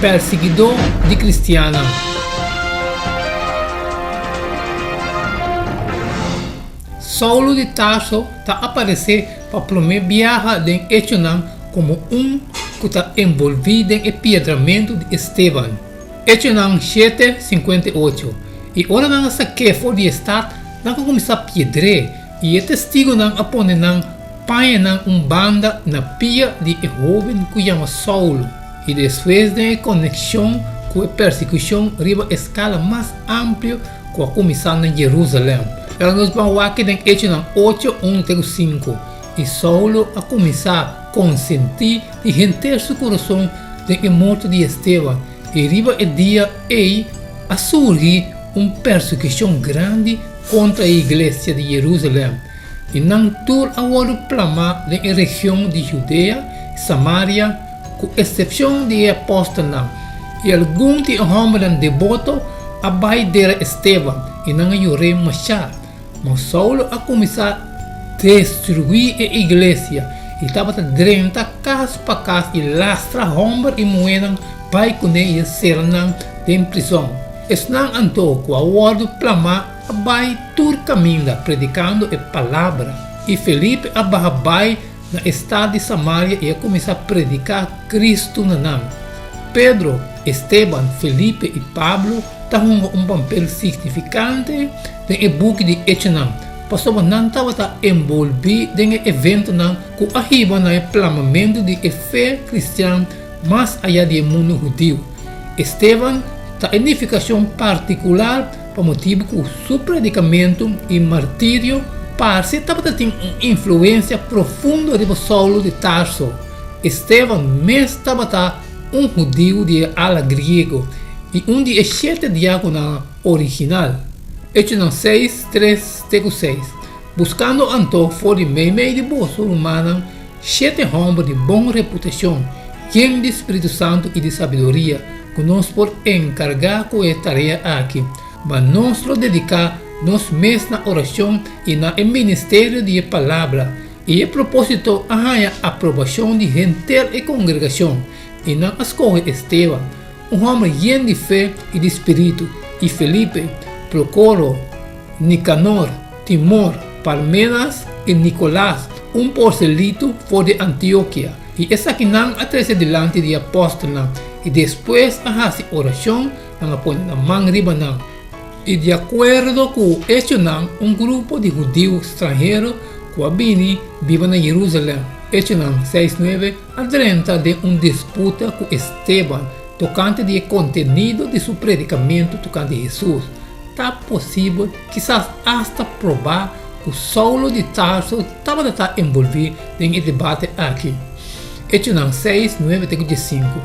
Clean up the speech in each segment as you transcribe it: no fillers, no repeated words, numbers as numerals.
Persiguidó di kristiannan. Saulo di Tarso ta aparesé pa promé biaha den Echonan komo un ku ta enbolbí den e piedramentu di Esteban. Echonan shete, 58, I ora nan a sak'é for di e stat, nan a kuminsá piedr'é, i e testigunan a pone nan pañanan un banda na pia di e hóben ku yama Saulo. I despues den e konekshon ku e persekushon riba eskala mas amplio ku a kuminsá na Jerusalèm. Pero nos ban wak den Echonan ocho, un te ku sinku, I Saulo a kuminsá konsentí di henter su kurason den e morto di Esteban, i riba e dia ei a surgi un persekushon grandi kontra e iglesia di Jerusalèm, i nan tur a wòrdu plamá den e region di Judea i Samaria, ku eksepshon di e apòstelnan. I algun di e hòmbernan deboto a bai dera Esteban, i nan a yor'é mashá. Ma Saulo a kuminsá destruí e iglesia i tabata drenta kas pa kas i lastra hòmber i muhénan bai kuné i a sera nan den prizòn. Esnan anto ku a wòrdu plamá a bai tur kaminda predikando e palabra. I Felipe a baha bai na e stat di Samaria i a kuminsá prediká Kristu na nan. Pedro, Esteban, Felipe i Pablo ta hunga un papel signifikante den e buki di Echonan, pasobra nan tabata enbolbí den e eventonan ku a hiba na e plamamentu di e fe kristian mas ayá di e mundu hudiu. Esteban ta e nifikashon partikular pa motibu ku su predikamentu i martirio parse tabata tin un influensia profundo riba Saulo di Tarso. Esteban mes tabata un hudiu di e ala griego i un di e shete diákononan original. Echonan seis, tres te ku seis. Buskando anto for di meimei di boso rumannan shete hòmber di bon reputashon, yen di spiritu santu i di sabiduria, ku nos por enkargá ku e tarea aki. Ma nos lo dediká nos mes na orashon i na e ministerio di e palabra. I e propósito a haña aprobashon di henter e kongregashon, i nan a skohe Esteban, un hòmber yen di fe i di spiritu, i Felipe, Prokoro, Nikanor, Timor, Parmenas i Nikolas, un porselitu for di Antiokia. I esakinan a trese dilanti di e apòstelnan, i despues a hasi orashon, nan a pone nan man riba nan. I di akuerdo ku Echonan, un grupo di hudiu stranhero ku a bini biba na Jerusalèm, Echonan seis nuebe, a drenta den un disputa ku Esteban tokante di e kontenido di su predikamentu tokante Hesus. Ta posibel, kisas asta probá, ku Saulo di Tarso tabata ta enbolbí den e debate aki. Echonan seis nuebe te ku diesinku.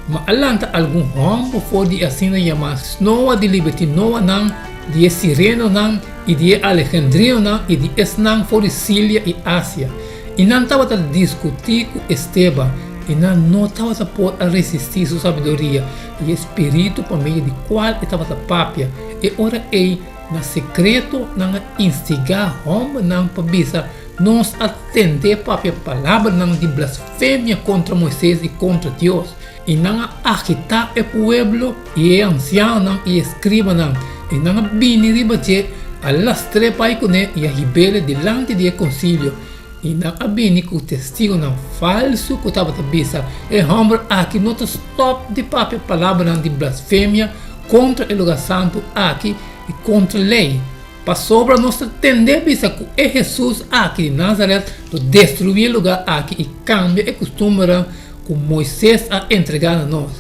Ma a lanta algun hòmber for di e asina yamá snoa di libertinoanan, di e sirenonan i di e alejandrinonan i di esnan for di Silia i Asia, i nan tabata diskutí ku Esteban, i nan no tabata por a resistí su sabiduria i e spiritu pa medio di kual e tabata papia. E ora ei, na sekreto nan a instigá hòmbernan pa bisa, Nos a tend'é papia palabranan di blasfemia kontra Moisés i kontra Dios. I nan a agitá e pueblo i e ansianonan i e eskribanan, i nan a bini riba dje, a lastr'é bai kuné i a hib'é dilanti di e konsilio. I nan a bini ku testigunan falsu ku tabata bisa, E hòmber aki no ta stòp di papia palabranan di blasfemia kontra e lugá santu aki i kontra lei. Pasobra nos ta tendé bisa ku e Hesus aki di Nazaret lo destruí e lugá aki i kambia e kustumbernan ku Moises a entregá na nos.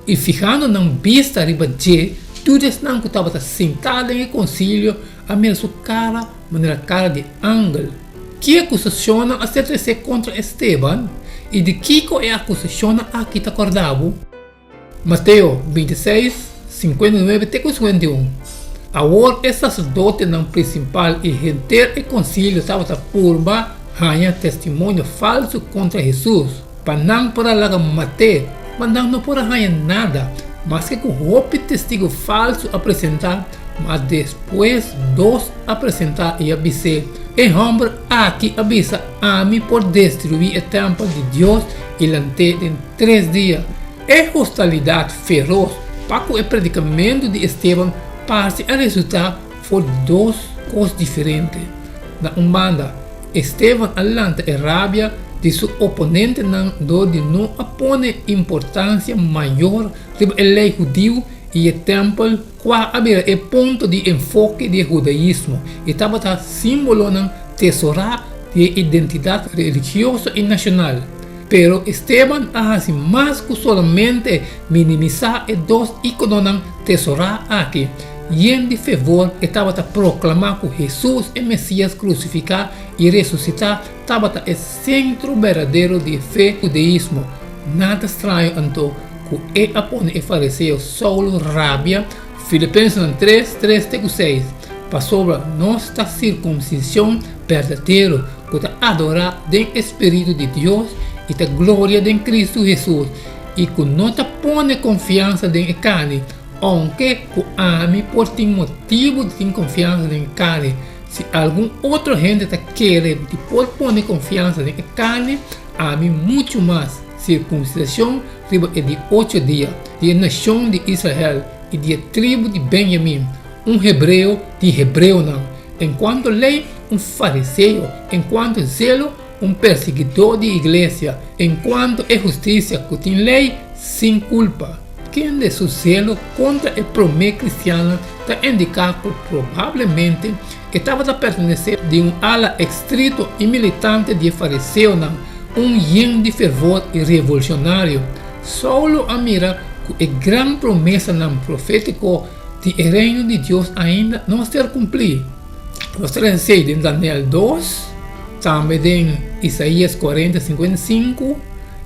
I fihando nan bista riba dje, tur esnan ku tabata sintá den e konsilio a mira su kara manera kara di angel. Ki akusashonnan a ser tresé kontra Esteban, i di kiko e akusashonnan aki ta kòrda bo? Mateo 26, 59 te ku 51 Awor e saserdotenan prinsipal i henter e konsilio tabata purba haña testimonio falsu kontra Hesus, pa nan por a laga mat'é, ma nan no por a haña nada, maske ku hopi testigu falsu a presentá, ma despues dos a presentá i a bis'é, E hòmber aki a bisa, Ami por destruí e tèmpel di Dios i lant'é den tres dia. E hostilidat feros pa ku e predikamentu di Esteban parse a resultá for di dos kos diferente. Na un banda, Esteban a lanta e rabia di su oponentenan dor di no a pone importansia mayor riba e lei hudiu i e tèmpel, kua a bira e punto di enfoke di e hudaismo i tabata símbolonan tesorá di e identidat religioso i nashonal. Pero Esteban a hasi mas ku solamente minimisá e dos íkononan tesorá aki. Yen di fervor e tabata proklamá ku Hesus, e Mesias krusifiká i resusitá, tabata e sentro berdadero di e fe hudeismo. Nada straño anto ku e a pone e fariseo Saulo rabia, Filipensenan 3, 3 te ku 6, Pasobra nos ta sirkumsishon berdadero ku ta adorá den e spiritu di Dios i ta gloria den Kristu Hesus, i ku no ta pone konfiansa den e karni, ounke ku ami por tin motibu di tin konfiansa den e karni. Si algun otro hende ta kere di por pone konfiansa den e karni, ami muchu mas. Sirkumsishon riba e di ocho dia, di e nashon di Israel i di e tribu di Benjamin, un hebreo di hebreonan, en kuanto lei, un fariseo, en kuanto zelo, un persiguidó di iglesia, en kuanto e hustisia ku tin lei, sin kulpa. Kende su zelo kontra e promé kristiannan ta indiká ku probablemente e tabata pertenesé di un ala ekstrito i militante di e fariseonan, un yen di fervor i revolushonario. Saulo a mira ku e gran promesanan profétiko di e Reino di Dios ainda no a ser kumplí. Nos ta lesa esei den Daniel 2, tambe den Isaías 40, 55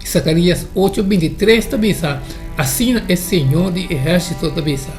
i Zacarías 8, 23 ta bisa, Asina e Señor di ehérsito ta bisa,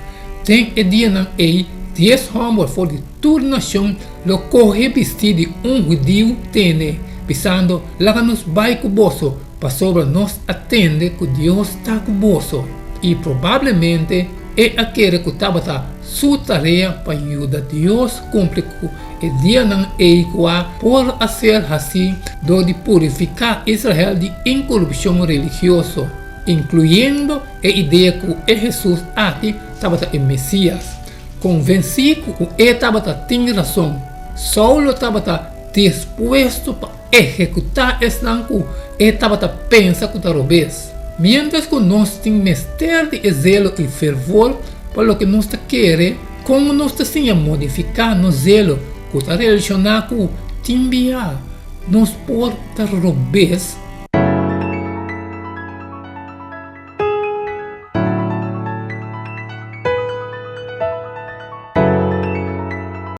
Den e dianan ei dies hòmber for di tur nashon lo kohe bistí di un hudiu tene, bisando, Laga nos bai ku boso, pasobra nos a tende ku Dios ta ku boso. I probablemente e a kere ku tabata su tarea pa yuda Dios kumpli ku e dianan ei ku a por a ser hasí dor di purifiká Israel di inkorupshon religioso, inkluyendo e idea ku e Hesus aki tabata e Mesias. Konvensí ku e tabata tin rason, Saulo tabata dispuesto pa ehekutá esnan ku e tabata pensa ku ta robes. Miéntras ku nos tin mester di e zelo i fervor pa loke nos ta kere, kon nos ta siña modifiká nos zelo ku ta relashoná ku tin bia nos por ta robes?